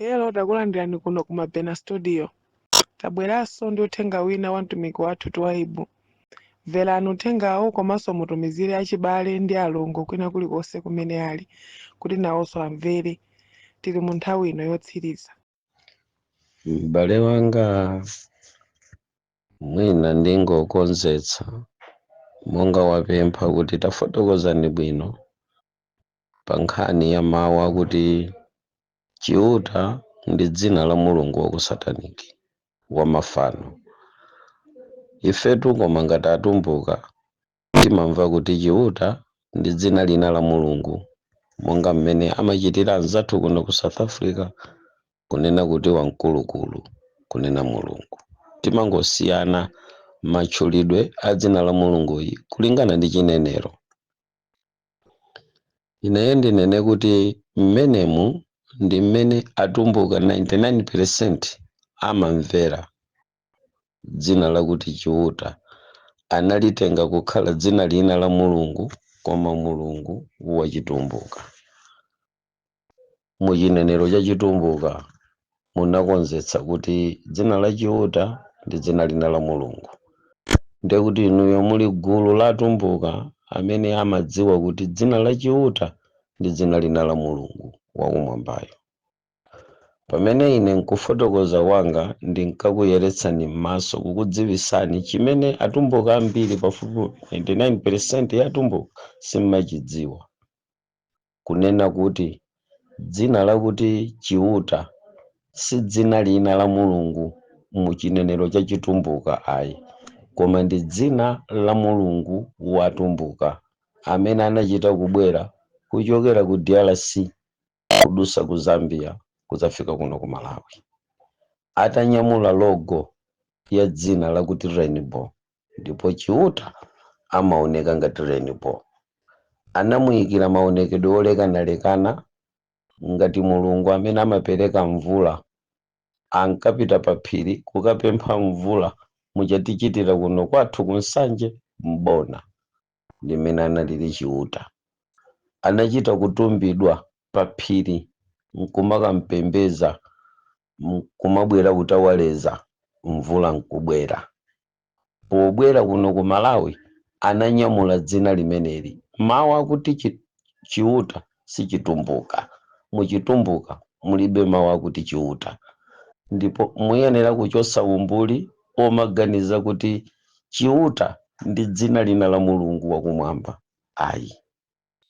Hello, takulandirani kuno ku Mabena Studio. Tabweranso ndi uthenga wina wa mtumiki wathu Twaibu. Mverani uthengawo komanso mutumizire achibale ndi alongo kwina kulikonse kumene ali kuti nawonso amvere. Tili mu nthawi ino yotsiriza. M'bale wanga, mwina ndingokonzetsa monga wapempha kuti tafotokozani bwino pa nkhani ya mawu akuti Chiuta ndi dzina la mulungu wa ku satanic wa mafano. Ifetu koma ngati Atumbuka timamva kuti Chiuta ndi dzina lina la Mulungu, monga mmene amachitira anzathu kuno ku South Africa kunena kuti Wamkulukulu, kunena Mulungu. Timangosiyana matchulidwe a dzina la Mulunguyi kulingana ndi chinenero. Ineyo ndinene kuti mmenemu ndi mmene Atumbuka 99% amamvera dzina lakuti Chiuta. Analitenga kukhala dzina lina la Mulungu, koma Mulungu wachitumbuka. Muchinenero cha Chitumbuka munakonzetsa kuti dzina la Chiuta ndi dzina lina la Mulungu. Ndekuti inuyo muli gulu la Atumbuka amene amadziwa kuti dzina la Chiuta ndi dzina lina la Mulungu wakumwambayo. Pamene ine nkufotokoza wanga ndinkakuyeretsani m'maso, kukudziwisani chimene Atumbuka ambiri, pafupi 99% ya Atumbuka, simmachidziwa, kunena kuti dzina lakuti Chiuta si dzina lina la Mulungu muchinenero cha Chitumbuka ayi, koma ndi dzina la Mulungu watumbuka amene anachita kubwera kuchokera ku DRC, kudusa ku Zambia, kudzafika kuno ku Malawi, atanyamula logo ya dzina lakuti rainbow. Ndipo Chiuta amaoneka ngati rainbow. Anamuyikira maonekedwe olekanalekana ngati Mulungu amene amapereka mvula. Ankapita pa phiri kukapempha mvula, muchatichitira kuno kwathu kuNsanje mbona ndimene analili. Chiuta anachita kutumbidwa pa phiri nkumakampembeza, nkumabwera kutawaleza, mvula nkubwera. Pobwera kuno ku Malawi ananyamula dzina limeneli. Mawu akuti Chiuta sichitumbuka. Muchitumbuka mulibe mawu akuti Chiuta, ndipo muyenera kuchosa umbuli omaganiza kuti Chiuta ndi dzina lina la Mulungu wakumwamba, ayi.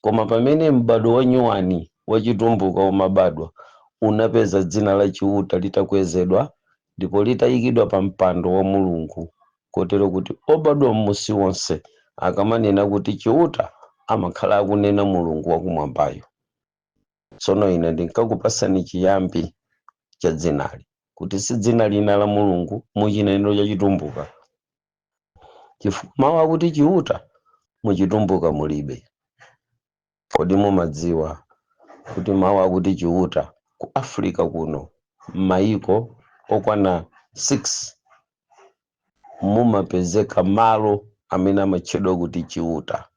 Koma pamene m'badwo wa nyuwani wachitumbuka umabadwa, unapeza dzina la Chiuta litakwezedwa ndipo litayikidwa pa mpando wa Mulungu, kotero kuti obadwa m'musi wonse akamanena kuti Chiuta, amakhala akunena Mulungu wakumwambayo. Tsono ine ndinkakupasani chiyambi cha dzinali, kuti si dzina lina la Mulungu muchinenero cha Chitumbuka, chifukwa mawu akuti Chiuta muchitumbuka mulibe. Kodi mumadziwa kuti mawu akuti Chiuta ku Africa kuno, m'mayiko okwana 6, mumapezeka malo amene amatchedwa kuti Chiuta?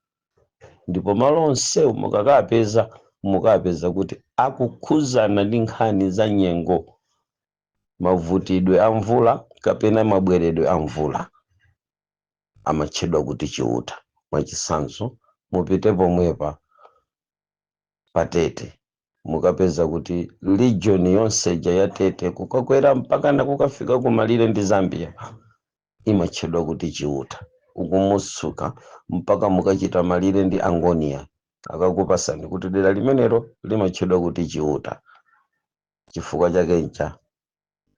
Ndipo malo onsewo mukakapeza, mukapeza kuti akukhuzana ndi nkhani za nyengo, mavutidwe a mvula kapena mabweredwe a mvula, amatchedwa kuti Chiuta. Mwachitsanzo, mupite pomwepa paTete, mukapeza kuti region yonse ija ya Tete kukakwera mpakana kukafika kumalire ndi Zambia imatchedwa kuti Chiuta. Ukumutsuka mpaka mukachita malire ndi Angonia, akakupasani kuti dera limenelo limatchedwa kuti Chiuta. Chifukwa chake ncha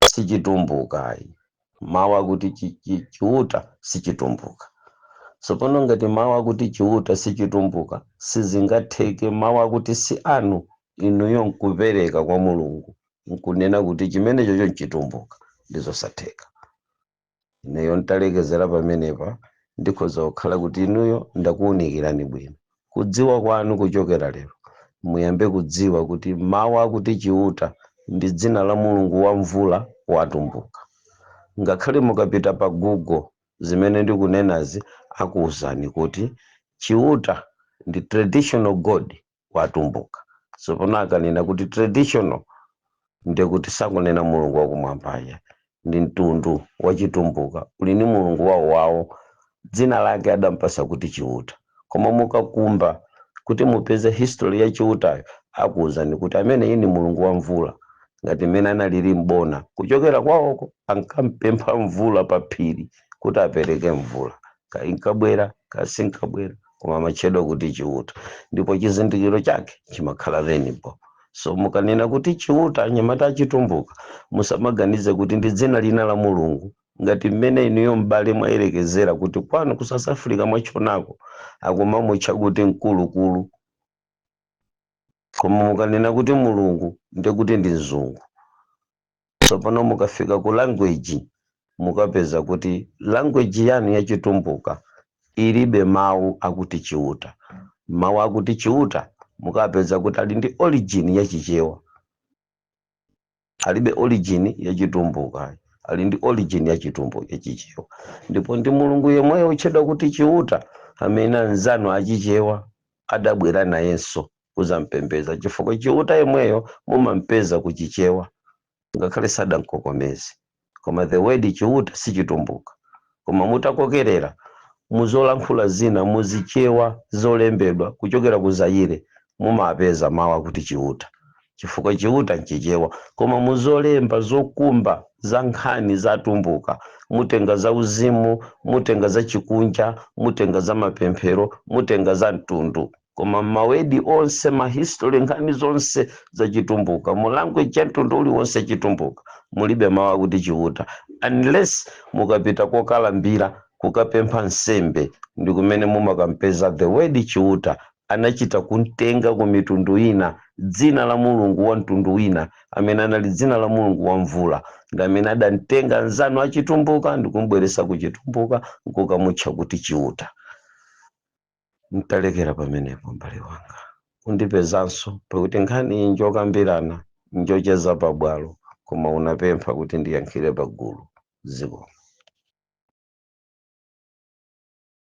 sichitumbuka ayi. Mawu akuti Chiuta sichitumbuka. Tsopano ngati mawu akuti Chiuta sichitumbuka, sizingatheke mawu akuti si anu inuyo nkupereka kwa Mulungu nkunena kuti chimenecho nchitumbuka, ndizosatheka. Ineyo ntalekezera pamenepa. Ndikhoza kukhala kuti inuyo ndakuwunikirani bwino kudziwa kwanu. Kuchokera lero muyambe kudziwa kuti mawu akuti Chiuta ndi dzina la Mulungu wa mvula watumbuka. Ngakhale mukapita pa Google, zimene ndikunenazi akuwuzani kuti Chiuta ndi traditional god watumbuka. Tsopano akanena kuti traditional Ndekuti sakunena Mulungu wakumwambaye, ndi mtundu wachitumbuka uli ni mulungu wawo wawo, dzina lake adampasa kuti Chiuta. Koma mukakumba kuti mupeze history ya Chiutayo, akuwuzani kuti amene iyi ni mulungu wa mvula, ngati mmene analili mbona kuchokera kwawoko ankampempha mvula pa phiri kuti apereke mvula, kainkabwera kasinkabwera, koma amatchedwa kuti Chiuta, ndipo chizindikiro chake chimakhala rainbow. So mukanena kuti Chiuta, anyamata achitumbuka, musamaganize kuti ndi dzina lina la mulungu, ngati mmene inuyo m'bale mwayerekezera kuti kwanu ku South Africa mwachonako akumamutcha kuti mkulukulu. Koma mukanena kuti mulungu, ndekuti ndi mzungu. Tsopano mukafika ku language, mukapeza kuti language yanu yachitumbuka ilibe mawu akuti Chiuta. Mawu akuti Chiuta mukapeza kuti ali ndi origin yachichewa, alibe origin yachitumbuka, ali ndi origin yachichewa. Ndipo ndi mulungu yemweyo utchedwa kuti Chiuta amene anzanu achichewa adabwera nayenso kuzampembeza, chifukwa Chiuta yemweyo mumampeza kuchichewa ngakhale sadamkokomeze. Koma the word Chiuta sichitumbuka, koma mutakokerera muzolankhula zina muzichewa zolembedwa kuchokera ku Zaire, mumapeza mawu akuti Chiuta, chifukwa Chiuta nchichewa. Koma muzolemba zokumba za nkhani zatumbuka, mutenga za uzimu, mutenga za chikunja, mutenga za mapemphero, mutenga za mtundu, koma ma word onse, ma history, nkhani zonse zachitumbuka mu language ya mtundu uliwonse chitumbuka, mulibe mawu akuti Chiuta, unless mukapita kokalambira kukapempha nsembe, ndi kumene mumakampeza the word Chiuta. Anachita kumtenga ku mitundu ina, dzina la mulungu wa mtundu wina amene anali dzina la mulungu wa mvula, ndi amene adamtenga nzanu achitumbuka ndikumbweresa kuchitumbuka nkukamutcha kuti Chiuta. Ntalekera pamenepo, m'bale wanga, undipezanso, pakuti nkhani iyi njokambirana, njocheza pabwalo, koma unapempha kuti ndiyankhire pagulu. Zikomo.